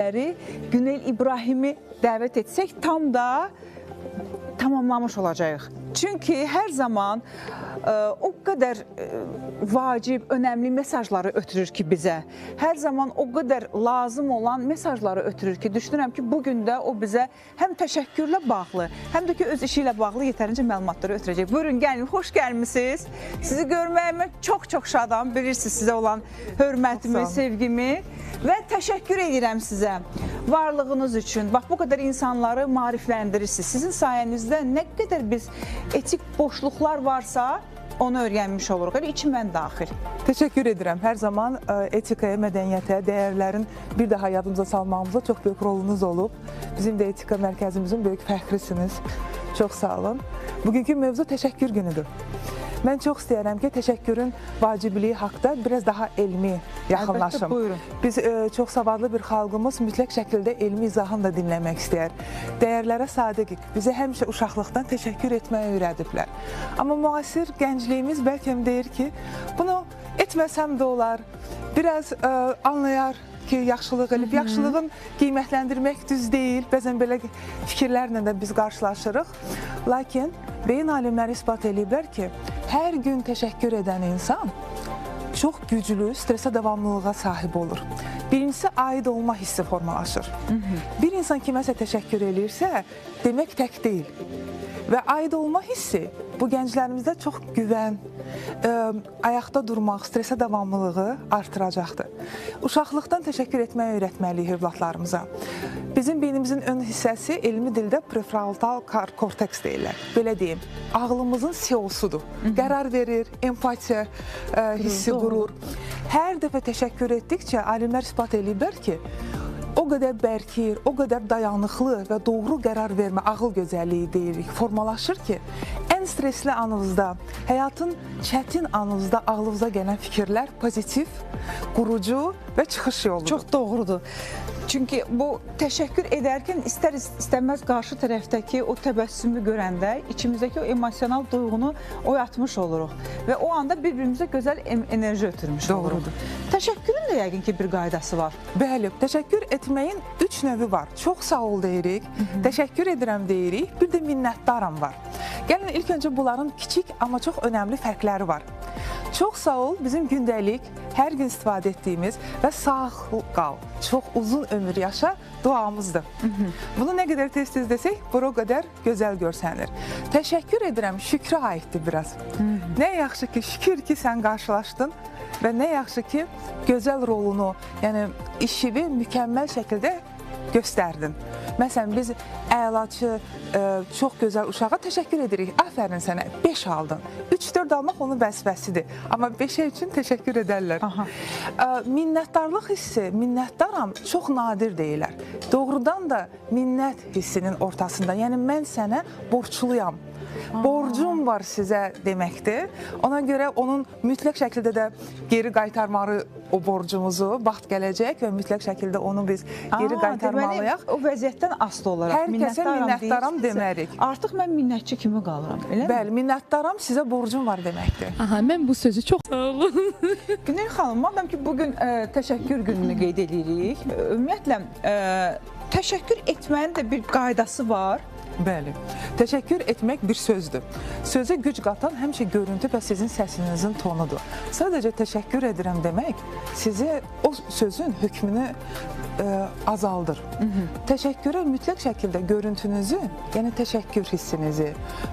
Günel İbrahimi dəvət etsək tam da tamamlamış olacağıq. Çünki hər zaman o qədər vacib, önəmli mesajları ötürür ki bizə. Hər zaman o qədər lazım olan mesajları ötürür ki, düşünürəm ki, bu gün də o bizə həm təşəkkürlə bağlı, həm də ki öz işi ilə bağlı yetərincə məlumatları ötürəcək. Buyurun, gəlin, xoş gəlmisiniz. Sizi görməyimə çox-çox şadam. Bilirsiniz sizə olan hörmətimi, sevgimi və təşəkkür edirəm sizə varlığınız üçün. Bax, bu qədər insanları maarifləndirirsiniz. Sizin sayənizdə nə qədər biz etik boşluqlar varsa, onu öyrənmiş oluruq. Elə içi mən daxil. Təşəkkür edirəm. Hər zaman etikaya, mədəniyyətə, dəyərlərin bir daha yadımıza salmağımıza çox böyük rolunuz olub. Bizim də etika mərkəzimizin böyük fəxrisiniz. Çox sağ olun. Bugünkü mövzu təşəkkür günüdür. Mən çox istəyirəm ki, təşəkkürün vacibliyi haqda biraz daha elmi yaxınlaşım. Əlbəttə, buyurun. Biz çox savadlı bir xalqımız mütləq şəkildə elmi izahını da dinləmək istəyər. Dəyərlərə sadiqik. Bizə həmişə uşaqlıqdan təşəkkür etməyi öyrədiblər. Amma müasir gəncliyimiz bəlkə deyir ki, bunu etməsəm də olar, biraz anlayar ki, yaxşılıq elib. Yaxşılığın qiymətləndirmək düz deyil. Bəzən belə fikirlərlə də biz qarşılaşırıq. Lakin beyin alimləri isbat eləyiblər ki, hər gün təşəkkür edən insan çox güclü stresə davamlılığa sahib olur. Birincisi, aid olma hissi formalaşır. Bir insan kiməsə təşəkkür eləyirsə, demək tək deyil. Və aid olma hissi bu gənclərimizdə çox güvən, ayaqda durmaq, stresə davamlılığı artıracaqdır. Uşaqlıqdan təşəkkür etməyi öyrətməliyik övladlarımıza. Bizim beynimizin ön hissəsi elmi dildə prefrontal korteks deyirlər. Belə deyim, ağlımızın CEO-sudur. Qərar verir, empatiya hissi qurur. Hər dəfə təşəkkür etdikcə alimlər isbat eləyiblər ki, o qədər bərkiyir, o qədər dayanıqlı və doğru qərar vermə, ağıl gözəlliyi deyirik, formalaşır ki, ən stresli anınızda, həyatın çətin anınızda ağlınıza gələn fikirlər pozitiv, qurucu və çıxış yoludur. Çox doğrudur. Çünki bu təşəkkür edərkən istər istəməz qarşı tərəfdəki o təbəssümü görəndə içimizdəki o emosional duyğunu oyatmış oluruq və o anda bir-birimizə gözəl enerji ötürmüş oluruq. Təşəkkürün də yəqin ki bir qaydası var. Bəli, təşəkkür etməyin 3 növü var. Çox sağ ol deyirik, təşəkkür edirəm deyirik, bir də minnətdaram var. Gəlin ilk öncə bunların kiçik, amma çox önəmli fərqləri var. Çox sağ ol bizim gündəlik, hər gün istifadə etdiyimiz və sağ qal, çox uzun ömür yaşa duamızdır. Bunu nə qədər tez-tez desək, bu o qədər gözəl görsənir. Təşəkkür edirəm, şükrə aiddir biraz. Nə yaxşı ki, şükür ki sən qarşılaşdın və nə yaxşı ki, gözəl rolunu, yəni işini mükəmməl şəkildə göstərdin. Məsələn, biz əlaçı, çox gözəl uşağa təşəkkür edirik. Afərin sənə, 5 aldın. 3-4 almaq onun vəzifəsidir. Amma 5-ə üçün təşəkkür edərlər. Minnətdarlıq hissi, minnətdaram çox nadir deyirlər. Doğrudan da minnət hissinin ortasında, yəni mən sənə borçluyam. Borcum var sizə deməkdir. Ona görə onun mütləq şəkildə də geri qaytarmalı o borcumuzu, vaxt gələcək və mütləq şəkildə onu biz geri qaytarmalıyıq. O vəziyyətdən asılı olaraq hər kəsə minnətdaram demərik. Artıq mən minnətçi kimi qalıram, elə mi? Bəli, minnətdaram sizə borcum var deməkdir. Aha, mən bu sözü çox sağ olun. Günel xanım, madam ki bugün təşəkkür gününü qeyd edirik, ümumiyyətlə təşəkkür etmənin də bir qaydası var. Bəli, təşəkkür etmək bir sözdür. Sözə güc qatan həmişə görüntü və sizin səsinizin tonudur. Sadəcə təşəkkür edirəm demək sizi o sözün hökmünü azaldır. Təşəkkürə mütləq şəkildə görüntünüzü, yəni təşəkkür hissinizi,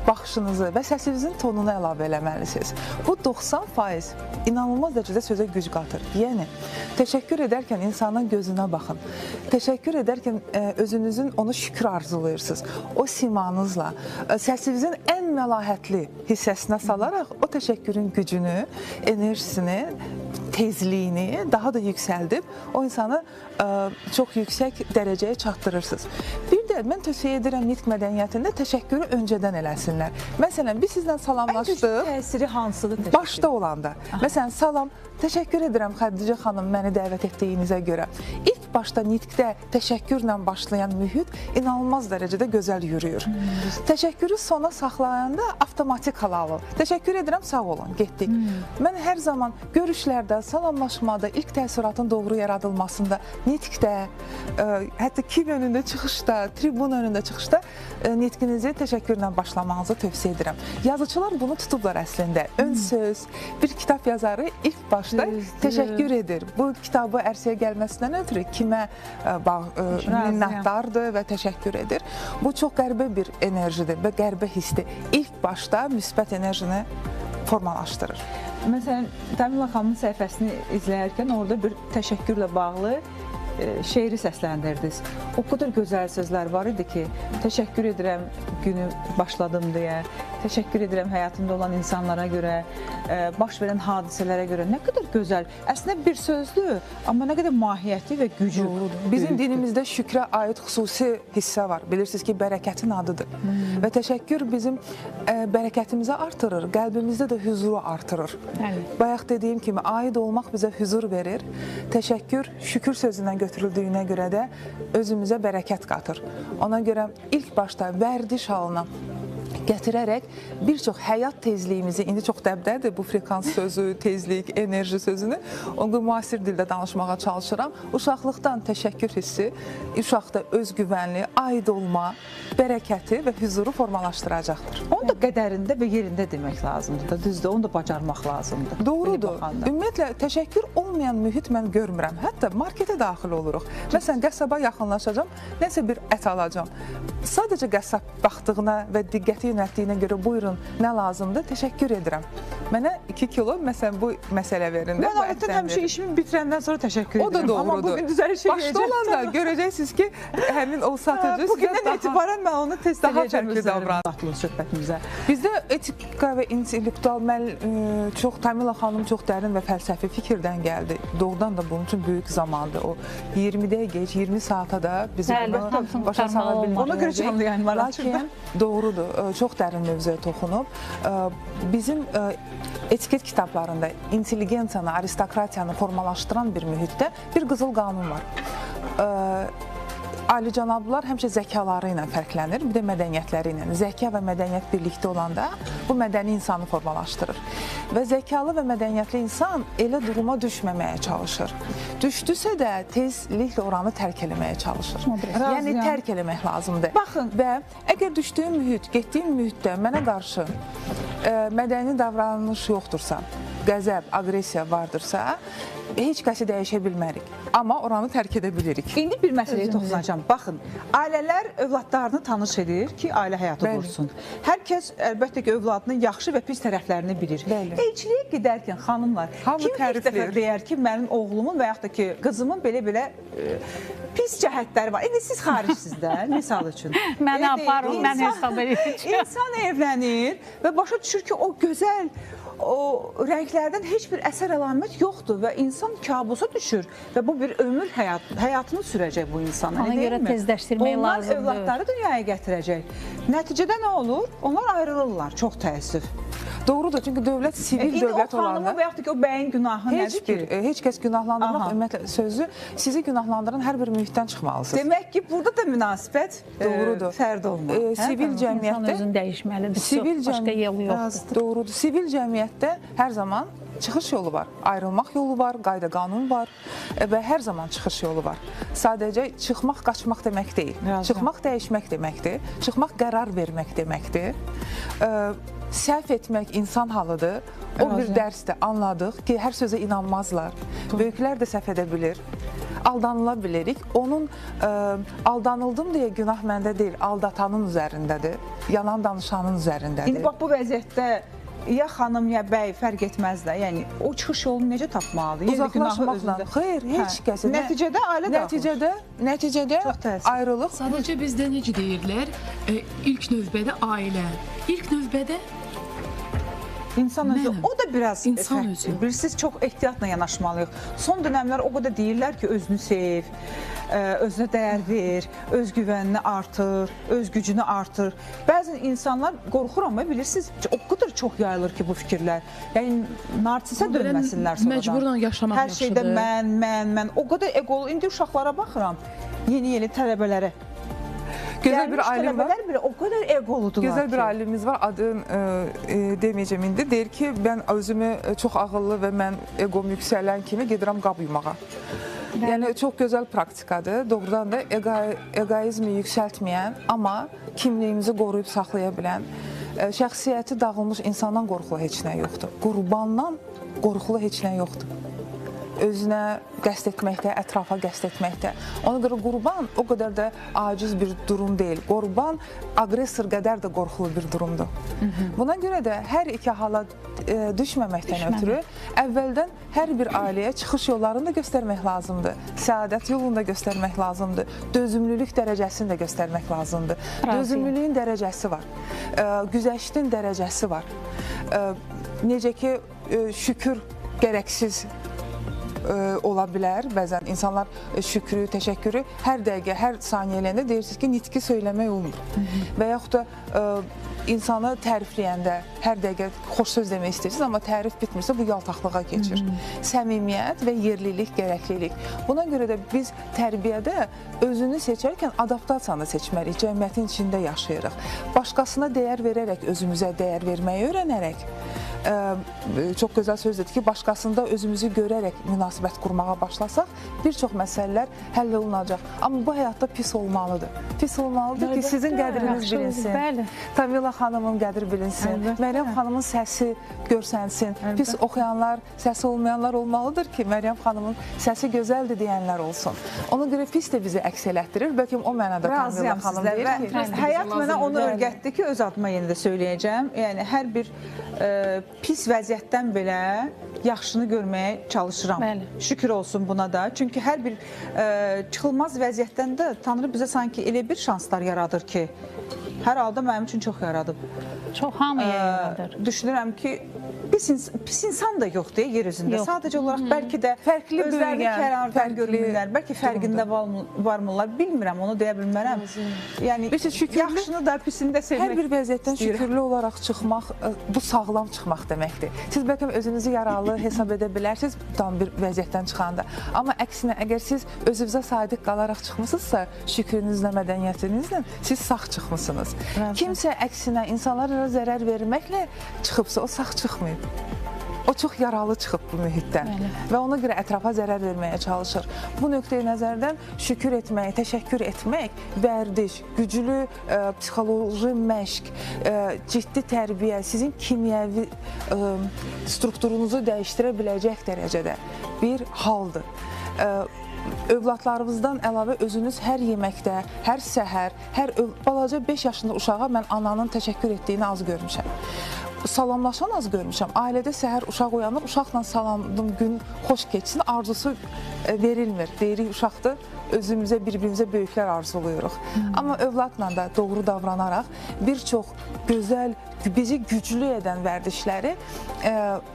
baxışınızı və səsinizin tonunu əlavə eləməlisiniz. Bu 90% inanılmaz dərəcədə sözə güc qatır. Yəni, təşəkkür edərkən insanın gözünə baxın. Təşəkkür edərkən özünüzün onu şükür arzulayırsınız. O simanızla, səsinizin ən məlahətli hissəsinə salaraq o təşəkkürün gücünü, enerjisini, tezliyini daha da yüksəldib o insanı çox yüksək dərəcəyə çatdırırsınız. Bir də də mən tövsiyə edirəm nitq mədəniyyətində təşəkkürü öncədən eləsinlər. Məsələn, biz sizlə salamlaşdıq. Ən güclü təsiri hansıdır təşəkkür? Başda olanda. Məsələn, salam, təşəkkür edirəm Xədicə xanım məni dəvət etdiyinizə görə. İlk başda nitqdə təşəkkürlə başlayan mühit inanılmaz dərəcədə gözəl yürüyür. Təşəkkürü sona saxlayanda avtomatik hal alır. Təşəkkür edirəm, sağ olun, getdik. Mən hər zaman görüşlərdə, salamlaşmada, ilk təəssüratın doğru yaradılmasında, nitqdə, hətta kim önündə çıxışda, tribun önündə çıxışda nitqinizi təşəkkürlə başlamanızı tövsiyə edirəm. Yazıçılar bunu tutublar əslində. Ön söz, bir kitab yazarı ilk başda təşəkkür edir. Bu kitabı ərsəyə gəlməsindən ötürü kimə minnətdardır və təşəkkür edir. Bu çox qəribə bir enerjidir və qəribə hissdir. İlk başda müsbət enerjini formalaşdırır. Məsələn, Tamila xanımın səhifəsini izləyərkən orada bir təşəkkürlə bağlı şeiri səsləndirdiniz. O qədər gözəl sözlər var idi ki, təşəkkür edirəm günü başladım deyə, təşəkkür edirəm həyatımda olan insanlara görə, baş verən hadisələrə görə. Nə qədər gözəl. Əslində bir sözdür, amma nə qədər mahiyyəti və gücü. Bizim dinimizdə şükrə aid xüsusi hissə var. Bilirsiniz ki, bərəkətin adıdır. Və təşəkkür bizim bərəkətimizi artırır, qəlbimizdə də hüzuru artırır. Bayaq dediyim kimi, aid olmaq bizə hüzur verir. Təşəkkür, şükür sözündən götürüldüyünə görə də özümüzə bərəkət qatır. Ona görə ilk başda vərdiş halına gətirərək bir çox həyat tezliyimizi, indi çox dəbdədir bu frekans sözü, tezlik, enerji sözünü, onu müasir dildə danışmağa çalışıram. Uşaqlıqdan təşəkkür hissi, uşaqda özgüvənli, aid olma, bərəkəti və hüzuru formalaşdıracaqdır. Onu da qədərində və yerində demək lazımdır da, düzdür, onu da bacarmaq lazımdır. Doğrudur. Ümumiyyətlə, təşəkkür olmayan mühit mən görmürəm. Hətta marketə daxil oluruq. Məsələn, qəssaba yaxınlaşacam, nəsə bir ət alacam. Sadəcə qəssab baxdığına və diqqəti yönəltdiyinə görə buyurun, nə lazımdır, təşəkkür edirəm. Mənə 2 kilo, məsələn, bu məsələ verin. Mən adətən həmişə işimi bitirəndən sonra təşəkkür edirəm. O da doğrudur. Amma bugün düzəliş eləyəcəm. Başda olanda görəcəksiniz ki, həmin o satıcı bugündən etibarən mən onu test edəcəm. Daha söhbətimizə. Bizdə etika və intellektual, mən çox, Tamila xanım çox dərin və fəlsəfi fikirdən gəldi. Doğrudan da bunun üçün böyük zamandır. O 20 dəqiqə geç, 20 saata da bizi bunu başa sala bilməyəcək. Ona görə canlı yayın var. Lakin doğrudur, çox dərin mövzuya toxunub. Bizim etiket kitablarında intelligensiyanı, aristokratiyanı formalaşdıran bir mühitdə bir qızıl qanun var. Alicənablar həmişə zəkaları ilə fərqlənir, bir də mədəniyyətləri ilə. Zəka və mədəniyyət birlikdə olanda bu mədəni insanı formalaşdırır. Və zəkalı və mədəniyyətli insan elə duruma düşməməyə çalışır. Düşdüsə də tezliklə oranı tərk eləməyə çalışır. Yəni tərk eləmək lazımdır. Baxın. Və əgər düşdüyüm mühit, getdiyim mühitdə mənə qarşı mədəni davranış yoxdursa, qəzəb, aqressiya vardırsa, heç kəsi dəyişə bilmərik. Amma oranı tərk edə bilirik. İndi bir məsələyə toxunacağam. Baxın, ailələr övladlarını tanış edir ki, ailə həyatı qursun. Hər kəs əlbəttə ki, övladının yaxşı və pis tərəflərini bilir. Elçiliyə gedərkən xanımlar, kim ilk dəfə deyər ki, mənim oğlumun və yaxud da ki, qızımın belə-belə pis cəhətləri var. İndi siz xaricsiniz də, misal üçün. Məni aparın, mən hesab edəcəm. İnsan evlənir və başa düşür ki, o gözəl, o rənglərdən heç bir əsər əlamət yoxdur və insan kabusa düşür və bu bir ömür həyatını sürəcək bu insana. Ona görə tezləşdirmək lazımdır. Onlar övladları dünyaya gətirəcək. Nəticədə nə olur? Onlar ayrılırlar, çox təəssüf. Doğrudur, çünki dövlət sivil dövlət olanda... İndi o xanımın və yaxud da ki, o bəyin günahı nədir ki? Heç kəs günahlandırmaq, ümumiyyətlə, sözü sizi günahlandıran hər bir mühitdən çıxmalısınız. Demək ki, burada da münasibət fərd olmalı. Sivil cəmiyyətdə... İnsan özünü dəyişməlidir, başqa yolu yoxdur. Doğrudur. Sivil cəmiyyətdə hər zaman çıxış yolu var, ayrılmaq yolu var, qayda qanun var və hər zaman çıxış yolu var. Sadəcə çıxmaq, qaçmaq demək deyil. Çıxmaq, dəyişmək deməkdir. Çıxmaq, qərar vermək deməkdir. Səhv etmək insan halıdır. O bir dərsdir, anladıq ki, hər sözə inanmazlar. Böyüklər də səhv edə bilir. Aldanıla bilirik. Onun aldanıldım deyə günah məndə deyil, aldatanın üzərindədir, yalan danışanın üzərindədir. İndi bax bu vəziyyətdə ya xanım, ya bəy fərq etməz də. Yəni o çıxış yolunu necə tapmalıdır? Uzaqlaşmaqla. Xeyr, heç kəsə. Nəticədə ailə dağılır. Nəticədə ayrılıq. Sadəcə bizdə necə deyirlər? İlk növbədə ailə. İlk növbədə İnsan özü, Mənəm. o da biraz İnsan özü. Bilirsiniz, çox ehtiyatla yanaşmalıyıq. Son dönəmlər o qədər deyirlər ki, özünü sev, özünə dəyər ver, öz güvənini artır, öz gücünü artır. Bəzən insanlar qorxuram, bilirsiniz, o qədər çox yayılır ki bu fikirlər. Yəni narsisə dönməsinlər sonradan. Məcburla yaşamaq Hər şeydə yaxşıdır. mən, mən, mən. O qədər eqolu. İndi uşaqlara baxıram, yeni-yeni tələbələrə. Gözəl bir Gəlmiş alim var. tələbələr belə o qədər eqoludular Gözəl bir ki. alimimiz var, adını deməyəcəm indi. Deyir ki, mən özümü çox ağıllı və mən eqom yüksələn kimi gedirəm qab yumağa. Yəni çox gözəl praktikadır. Doğrudan da eqoizmi yüksəltməyən, amma kimliyimizi qoruyub saxlaya bilən, şəxsiyyəti dağılmış insandan qorxulu heç nə yoxdur. Qurbandan qorxulu heç nə yoxdur. Özünə qəsd etməkdə, ətrafa qəsd etməkdə. Ona görə qurban o qədər də aciz bir durum deyil. Qurban aqressor qədər də qorxulu bir durumdur. Buna görə də hər iki hala düşməməkdən ötürü əvvəldən hər bir ailəyə çıxış yollarını da göstərmək lazımdır. Səadət yolunu da göstərmək lazımdır. Dözümlülük dərəcəsini də göstərmək lazımdır. Razıyam. Dözümlülüyün dərəcəsi var. Güzəştin dərəcəsi var. Necə ki, şükür gərəksiz ola bilər. Bəzən insanlar şükrü, təşəkkürü hər dəqiqə, hər saniyə eləyəndə deyirsiniz ki, nitqi söyləmək olmur. Və yaxud da insanı tərifləyəndə hər dəqiqə xoş söz demək istəyirsiniz, amma tərif bitmirsə bu yaltaqlığa keçir. Səmimiyyət və yerlilik, gərəklilik. Buna görə də biz tərbiyədə özünü seçərkən adaptasiyanı seçməliyik. Cəmiyyətin içində yaşayırıq. Başqasına dəyər verərək özümüzə dəyər verməyi öyrənərək, çox gözəl söz dedi ki, başqasında özümüzü görərək münasibət qurmağa başlasaq, bir çox məsələlər həll olunacaq. Amma bu həyatda pis olmalıdır. Pis olmalıdır ki, sizin qədriniz bilinsin. Bəli. Tamila xanımın qədri bilinsin. Əlbəttə. Məryəm xanımın səsi görsənsin. Pis oxuyanlar, səsi olmayanlar olmalıdır ki, Məryəm xanımın səsi gözəldir deyənlər olsun. Ona görə pis də bizi əks elətdirir. Bəlkə o mənada Tamila Razıyam xanım sizlə deyir və ki, həyat mənə onu öyrətdi ki, öz adıma yenə də söyləyəcəm. Yəni hər bir pis vəziyyətdən belə yaxşını görməyə çalışıram. Bəli. Şükür olsun buna da. Çünki hər bir çıxılmaz vəziyyətdən də Tanrı bizə sanki elə bir şanslar yaradır ki, hər halda mənim üçün çox yaradıb. Çox hamıya yaradır. Düşünürəm ki, pis insan da yoxdur yer üzündə. Yox. Sadəcə olaraq bəlkə də Fərqli özlərini böyüyən, kənardan fərqli görmürlər, bəlkə fərqində varmırlar. Bilmirəm, onu deyə bilmərəm. Yəni Bilirsiniz, şükürlü- yaxşını da, pisini də sevmək Hər bir vəziyyətdən istəyirəm. şükürlü olaraq çıxmaq, bu sağlam çıxmaq deməkdir. Siz bəlkə özünüzü yaralı hesab edə bilərsiniz tam bir vəziyyətdən çıxanda. Amma əksinə, əgər siz özünüzə sadiq qalaraq çıxmısınızsa, şükrünüzlə, mədəniyyətinizlə siz sağ çıxmısınız. Kimsə əksinə insanlara zərər verməklə çıxıbsa, o sağ çıxmayıb. O çox yaralı çıxıb bu mühitdən. Bəli. Və ona görə ətrafa zərər verməyə çalışır. Bu nöqteyi nəzərdən şükür etmək, təşəkkür etmək, vərdiş, güclü psixoloji məşq, ciddi tərbiyə sizin kimyəvi strukturunuzu dəyişdirə biləcək dərəcədə bir haldır. Övladlarınızdan əlavə özünüz hər yeməkdə, hər səhər, hər balaca 5 yaşında uşağa mən ananın təşəkkür etdiyini az görmüşəm. Salamlaşan az görmüşəm. Ailədə səhər uşaq oyanır, uşaqla salamdım, gün xoş keçsin arzusu verilmir. Deyirik uşaqdır, özümüzə, bir-birimizə böyüklər arzulayırıq. Amma övladla da doğru davranaraq bir çox gözəl, bizi güclü edən vərdişləri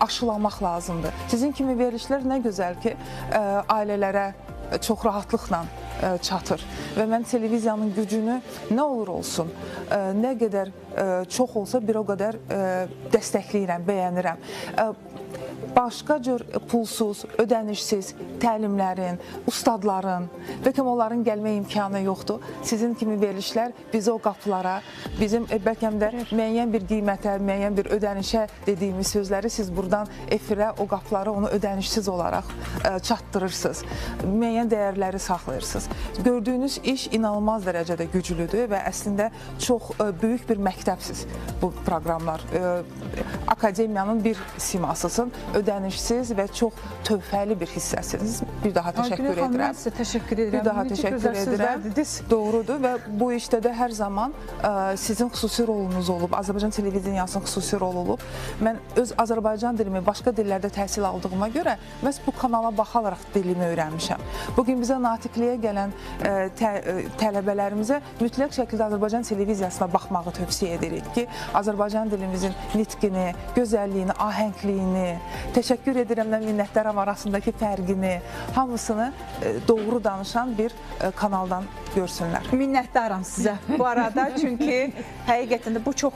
aşılamaq lazımdır. Sizin kimi verilişlər nə gözəl ki, ailələrə çox rahatlıqla çatır. Və mən televiziyanın gücünü nə olur olsun, nə qədər çox olsa bir o qədər dəstəkləyirəm, bəyənirəm. Başqa cür pulsuz, ödənişsiz təlimlərin, ustadların, bəlkə onların gəlmə imkanı yoxdur. Sizin kimi verilişlər bizi o qapılara, bizim bəlkə də müəyyən bir qiymətə, müəyyən bir ödənişə dediyimiz sözləri siz buradan efirə, o qapılara onu ödənişsiz olaraq çatdırırsınız. Müəyyən dəyərləri saxlayırsınız. Gördüyünüz iş inanılmaz dərəcədə güclüdür və əslində çox böyük bir məktəbsiz bu proqramlar. Akademiyanın bir simasısın. ödənişsiz və çox töhfəli bir hissəsiniz. Bir daha təşəkkür edirəm. Mən sizə təşəkkür edirəm. Bir daha təşəkkür edirəm. Doğrudur və bu işdə də hər zaman sizin xüsusi rolunuz olub, Azərbaycan televideniyasının xüsusi rolu olub. Mən öz Azərbaycan dilimi başqa dillərdə təhsil aldığıma görə məhz bu kanala baxaraq dilimi öyrənmişəm. Bugün bizə natiqliyə gələn tələbələrimizə mütləq şəkildə Azərbaycan televiziyasına baxmağı tövsiyə edirik ki, Azərbaycan dilimizin nitqini, gözəlliyini, ahəngliyini, təşəkkür edirəmlə minnətdaram arasındakı fərqini, hamısını doğru danışan bir kanaldan görsünlər. Minnətdaram sizə bu arada, çünki həqiqətən də bu çox